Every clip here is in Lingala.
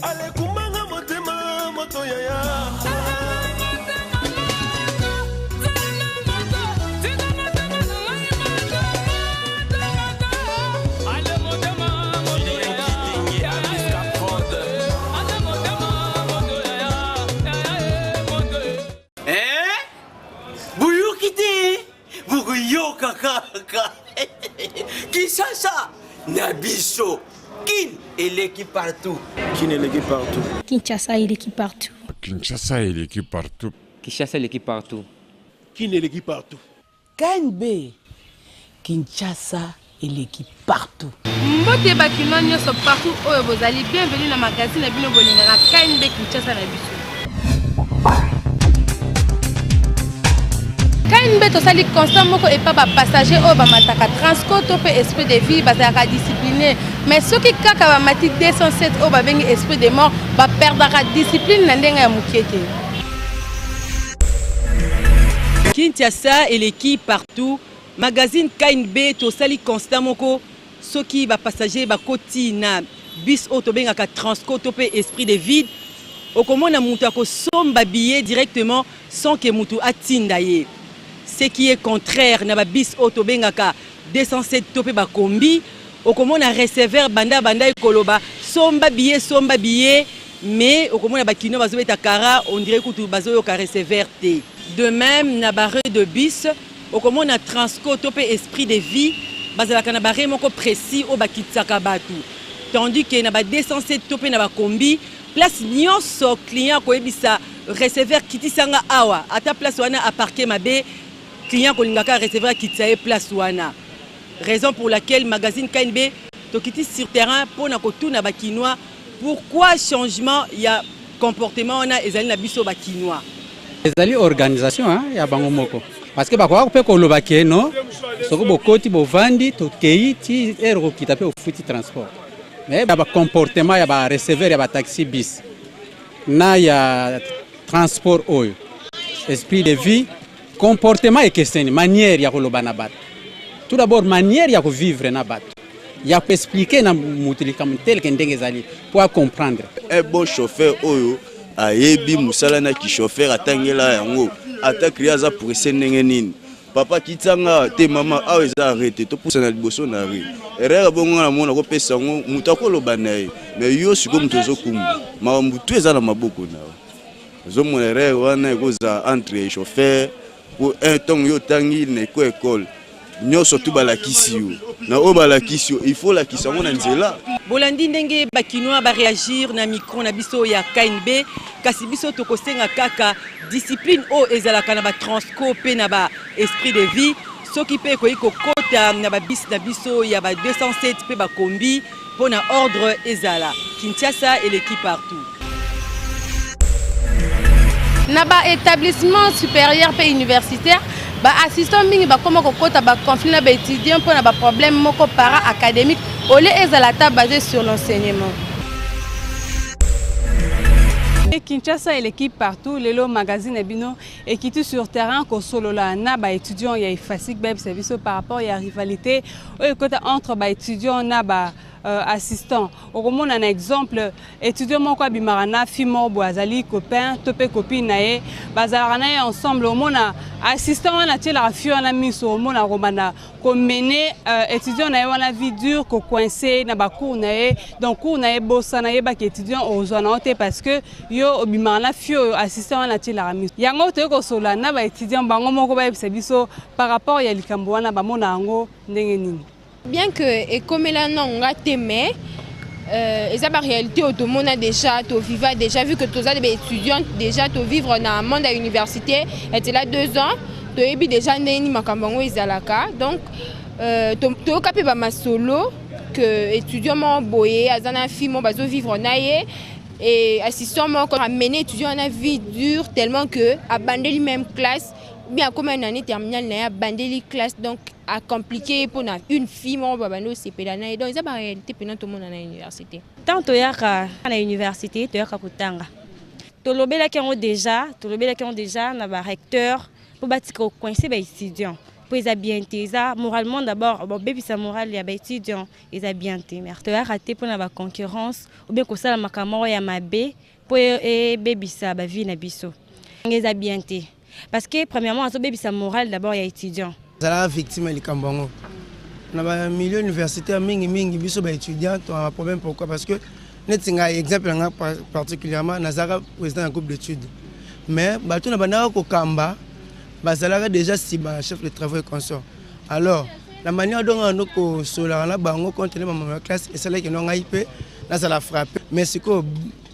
Alekumbanga motema moto yaya. Eh? Boyoki te bokoyoka kaka Kinshasa na biso Kin eleki partout. Kin eleki partout. Kinshasa eleki partout. Kinshasa eleki partout. Kinshasa eleki partout. Kin eleki partout. KNB Kinshasa eleki partout. Mbote ba kinois nionso partout oyo bozali bienvenue na magazine na bino bolingaka KNB Kinshasa na biso. KNB tosali constat moko epa ba passager oyo bamataka Transco to mpe Esprit de vie bazalaka discipline mais soki kaka bamati 207 oyo babengi Esprit de mort baperdaka discipline na ndenge ya mokie te. Kinshasa eleki partout Magazine KNB tosali constat moko soki ba passagers bakoti na bus oyo tobengaka Transco to pe Esprit de vide okomona mutu akosomba billet directement sans que mutu atinda ye ce qui est contraire na ba bus oyo tobengaka 207 to pe ba kombi okomona receveur banda abandaki koloba somba billet somba billet mais okomona ba kinois bazobeta kara on dirait kutu bazoyoka receveur te. De meme na ba arret de bus okomona Transco to pe Esprit de vie bazalaka na ba arret moko precis oyo bakitisaka batu tandis que na ba 207 to pe na ba kombi place nionso client akoyebisa receveur kitisa nga awa ata place wana a parquer mabe client akolinga kaka receveur akitisa ye place wana raison pour laquelle magazine KNB tokiti sur terrain pona kotuna ba kinois pourquoi changement ya comportement wana ezali na biso ba kinois. Ezali organisation hein, ya bango moko parce que bakoka mpe koloba ke no soki bokoti bovandi tokei ti heure okokita mpe ofuti transport mais ya bacomportement ya bareceveur ya bataxi bis na ya transport oyo esprit de vie comportement ekeseni manière ya koloba na bato tout d'abord manière ya kovivre na bato ya koexplike na moto likambo teleke ndenge ezali mpo acomprendre. Un bon chauffeur oyo ayebi mosala na kichauffeur atangela yango ata client aza presse ndenge nini papa kitanga te mama awa eza arrete topusana liboso na re erreur bongo nga namona kopesa yango moto akoloba na ye mais yo sikoyo moto ozokumba makambo tu eza na maboko na yo ozomona erreur wana ekozala entre chauffeur po un ntango yo otangi na eko ekole nyonso tu balakisi yo na oyo balakisi yo il faut olakisa yango na nzela. Bolandi ndenge ba kinois ba reagir na micro na biso ya KNB, kasi biso tokosenga kaka discipline oyo ezalaka na ba transco pe na ba esprit de vie soki pe ekoki kokota na ba bus na biso ya ba 207 pe ba kombi mpo na ordre ezala. Kinshasa eleki partout. Na ba établissement supérieur pe universitaire ba assistants mingi bakoma kokota ba conflit na ba étudiants mpo na ba problème moko para académique au lieu ezala ata basé sur l'enseignement. Kinshasa eleki partout lelo magazine na bino ekiti sur terrain kosolola na ba étudiants ya IFASIC bayebisa biso par rapport ya rivalité oyo ekota entre ba étudiants na ba assistant okomona na exemple étudiant moko abimaka na fille moko boye azali copain to mpe copine na ye bazalaka na ye ensemble omona assistant wana atielaka fille wana miso omona kobanda komene étudiant na ye wana vie dure kocoince na bacours na ye donc cours na ye bosana yebaki étudiant ozwa na yo te parce que yo obimaka na fille oyo assistant wana atielaka miso yango toyei kosolola na baétudiant bango moko bayebisa biso par rapport ya likambo wana bamona yango ndenge nini. Bien que ekomela na nga te mais eza ba réalité oyo tomona déjà toviva déjà vu que toza ba étudiante déjà tovivre na monde ya université etela 2 ans toyebi déjà ndenge nini makambo yango ezalaka donc toyoka mpe bamasolo que étudiant moko boye aza na fille moko bazovivre na ye et assistant moko amené étudiant na vie dure tellement que abandeli même classe ou bien akóma na année terminale na ye abandeli classe donc acompliqué mpona une fille moko babandi osepela na ye donc eza baréalité mpena tomona na université. Ntango toyaka na université toyaka kotanga tolobelaki yango déjà tolobelaki yango déjà na barecteur mpo batika kocoince baétudiant. Mpo eza bien te, eza moralement d'abord bobebisa morale ya baétudiant, eza bien te. Merci. Toyaka te mpona baconcurrence ou bien kosala makambo moko ya mabe mpo ebebisa bavie na biso. Eza bien te parce que premièrement azobebisa morale d'abord ya étudiant. Azalaka victime ya likambo yango na bamilieu universitaire mingimingi. Biso baétudiant toa problème. Pourquoi? Parce que neti ngai, exemple na nga particulièrement, nazalaka président ya groupe d'études, mais bato na bandaka kokamba bazalaka déjà nsima ya chef de travaux et consort. Alors la manière dont nga kosolaka na bango contre bamama ya classe esalaki no ngai mpe nazala frappé. Mais sikoyo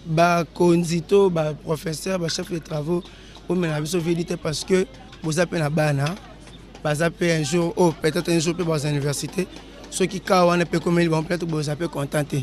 bakonzi to baprofesseur, bachef de travaux, bomela biso vidi te, parce que boza mpe na bana, baza mpe un jour, oh, peut-être un jour mpe baza université. Soki ka wana mpe komeli bango, peut-être boza mpe content te.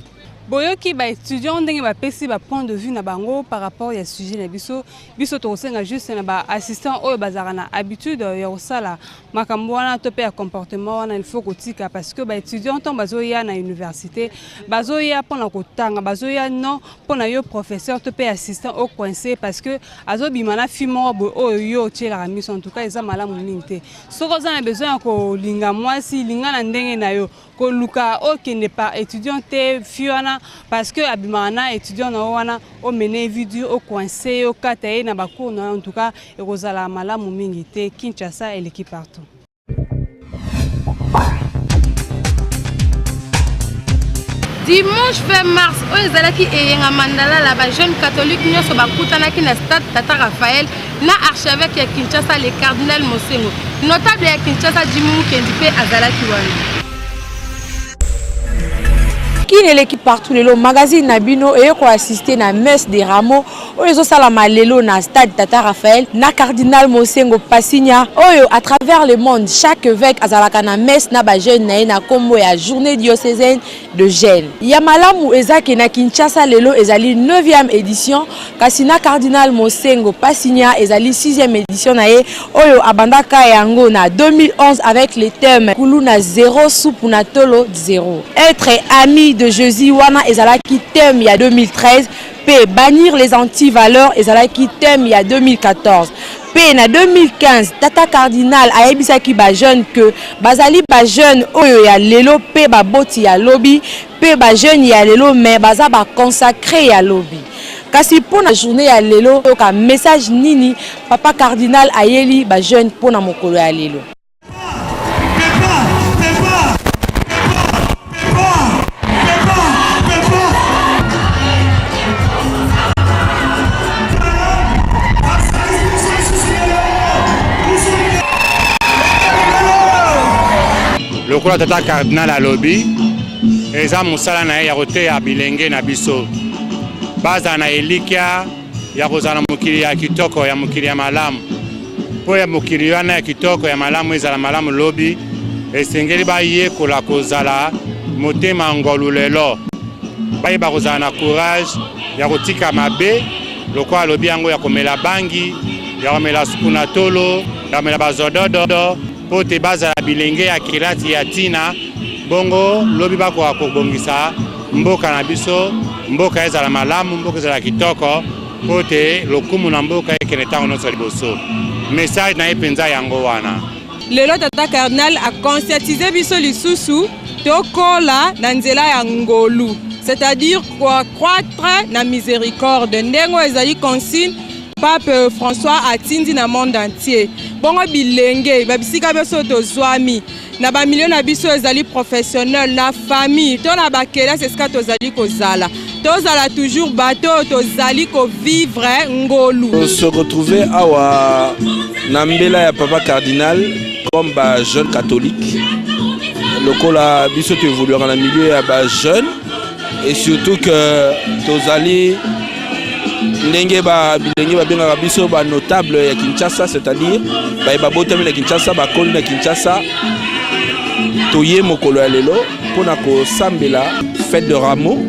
Boyoki baétudiant ndenge bapesi bapoint de vue na bango par rapport ya sujet na biso. Biso tokosenga juste na baassistant oyo bazalaka na habitude ya kosala makambo wana to mpe ya comportement wana, il faut kotika, parce que baétudiant ntango bazoya na université, bazoya mpona kotanga, bazoya non mpona yo professeur to mpe assistant ocoince parce que azobima na fille moko boye oyo yo otielaka miso. En tout cas, eza malamu mingi te. Soki oza na besoin ya kolinga mwasi, linga na ndenge na yo, koluka okende par étudiant te. Fille wana, parce que abimaka na étudiant na yo wana, omene vie dure, ocoince ye, okata ye na bacours na yo, en tout cas ekozala malamu mingi te. Kinshasa eleki partout. Dimanche 20 mars oyo ezalaki eyenga mandalala, bajeune catholique nyonso bakutanaki na stade Tata Raphaël na archevêque ya Kinshasa, le cardinal Mosengo. Notable ya Kinshasa Jimi Mukendi mpe azalaki wana. Kin eleki partout. Lelo magazine na bino eye koassiste na messe de rameau oyo ezosalama lelo na stade Tata Raphaël na cardinal Mosengo Pasinya, oyo à travers le monde chaque évêque azalaka na messe na bajeune na ye na nkombo ya Journée diocésaine de jeunes. Ya malamu eza ke na Kinshasa lelo ezali 9e édition, kasi na cardinal Mosengo Pasinya ezali 6e édition na ye, oyo abandaka yango na 2011 avec le thème "Kuluna 0, supu na tolo 0, être ami de Jésus". Wana ezalaki thème ya 2013, mpe "Bannir les antivaleurs" ezalaki thème ya 2014. Mpe na 2015, tata cardinal ayebisaki bajeune ke bazali bajeune oyo ya lelo mpe baboti ya lobi, mpe bajeune ya lelo mais baza baconsacré ya lobi. Kasi mpo na journée ya lelo, oyoka message nini papa cardinal ayeli bajeune mpo na mokolo ya lelo. Lokola tata cardinal alobi, eza mosala na ye ya koteya bilenge na biso bazala na elikya ya kozala na mokili ya kitoko, ya mokili ya malamu. Mpo ya mokili wana ya kitoko, ya malamu ezala malamu lobi, esengeli bayekola kozala motema ngolu lelo, bayeba kozala na courage ya kotika mabe, lokola alobi yango, ya komela bangi, ya komela supu na tolo, ya komela bazododo, mpo te bazala bilenge ya kelasi ya ntina. Bongo lobi bakoka kobongisa mboka na biso, mboka ezala malamu, mboka ezala kitoko, mpo te lokumu na mboka ekende ntango nyonso liboso. Message na ye mpenza yango wana. Lelo tata cardinal aconscientise biso lisusu tokola na nzela ya ngolu, c'est-à-dire croître na miséricorde, ndenge oyo ezali consigne pape François atindi na monde entier. Bongo bilenge babisika biso tozwami na bamilio na biso ezali professionnel, na famille to na bakelasi, esika tozali kozala, tozala toujours bato oyo tozali kovivre ngolu. Se retrouver awa na mbela ya papa cardinal comme ba jeune catholique, lokola biso toévoluaka na milieu ya ba jeune, et surtout que tozali ndenge bilenge babengaka biso banotable ya Kinshasa, c'est-à-dire baye babotami na Kinshasa, bakoli na Kinshasa. Toye mokolo ya lelo mpona kosambela fête de rameau.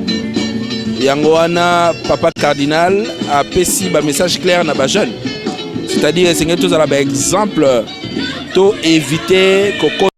Yango wana papa cardinal apesi bamessage clair na bajeune, c'est-à-dire esengeli tozala baexemple, to éviter kokota.